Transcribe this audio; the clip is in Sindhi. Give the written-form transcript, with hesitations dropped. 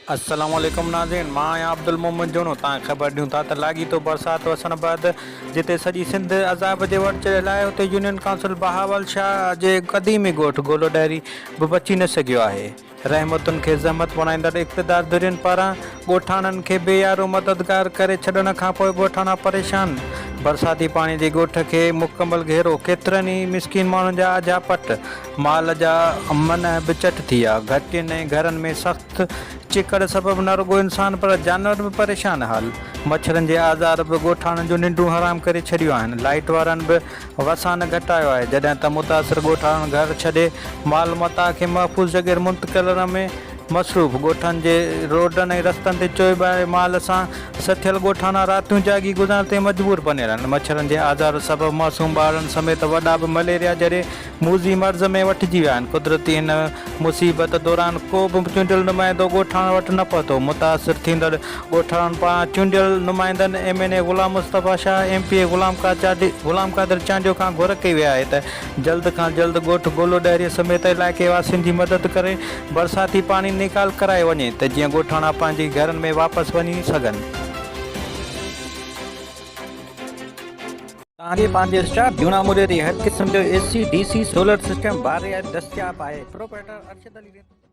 السلام عليڪم ناظرين مان آهيان عبدالمومن جوڻو توهان کي خبر ڏيون ٿا ته لاڳيتو برسات وسڻ بعد جتي سڄي سنڌ عذاب جي ور چڙهيل آهي اتي يونين ڪائونسل بهاول شاهه جي قديمي ڳوٺ گولو ڏهري به بچي نه سگهيو آهي رحمتن کي زحمت بڻائيندڙ اقتدار ڌرين پاران ڳوٺاڻن کي بي يارو مددگار ڪري ڇڏڻ کانپوء ڳوٺاڻا پريشان، برساتي پاڻي جي ڳوٺ کي مڪمل گهيرو، ڪيترن ئي مسڪين ماڻهن جا اجها پٽ، مال جا منهن به چٽ ٿي ويا، گهٽين ۽ گهرن ۾ سخت چڪڙ سبب نه رڳو انسان پر جانور به پريشان حال، مڇرن جي آزار به ڳوٺاڻن جون ننڊون حرام ڪري ڇڏيون آهن، لائيٽ وارن به وسان گهٽايو آهي، جڏهن ته متاثر ڳوٺاڻن گهر ڇڏي مال متاع کي محفوظ جڳهين منتقل ڪرڻ ۾ مصروف، ڳوٺن جي روڊن ۽ رستن تي چوٻاري مال سان سٿيل ڳوٺاڻا راتيون جاڳي گذارڻ تي مجبور بنيل آهن، مڇرن جي آزار سبب معصوم ٻارڙن سميت وڏا به مليريا جهڙي موذي مرض ۾ وٺجي ويا آهن، قدرتي هن مصيبت دوران ڪو به چونڊيل نمائندو ڳوٺاڻن وٽ نه پهتو، متاثر ٿيندڙ ڳوٺاڻن پاران چونڊيل نمائندن M N A Ghulam Mustafa Shah, M P A Ghulam Qadir Chandio کان گهر ڪئي وئي آهي ته جلد کان جلد ڳوٺ گولو ڏهري سميت علائقي واسين جي مدد ڪري برساتي پاڻي نيڪال ڪرايو وڃي ته جيئن ڳوٺاڻا پنهنجي گهرن ۾ واپس وڃي سگهن. توهان جي پنهنجي اسٽاف جهونا موري تي هر قسم جو A C, D C, solar system باري دستياب آهي. پروپرائيٽر ارشد علي رند.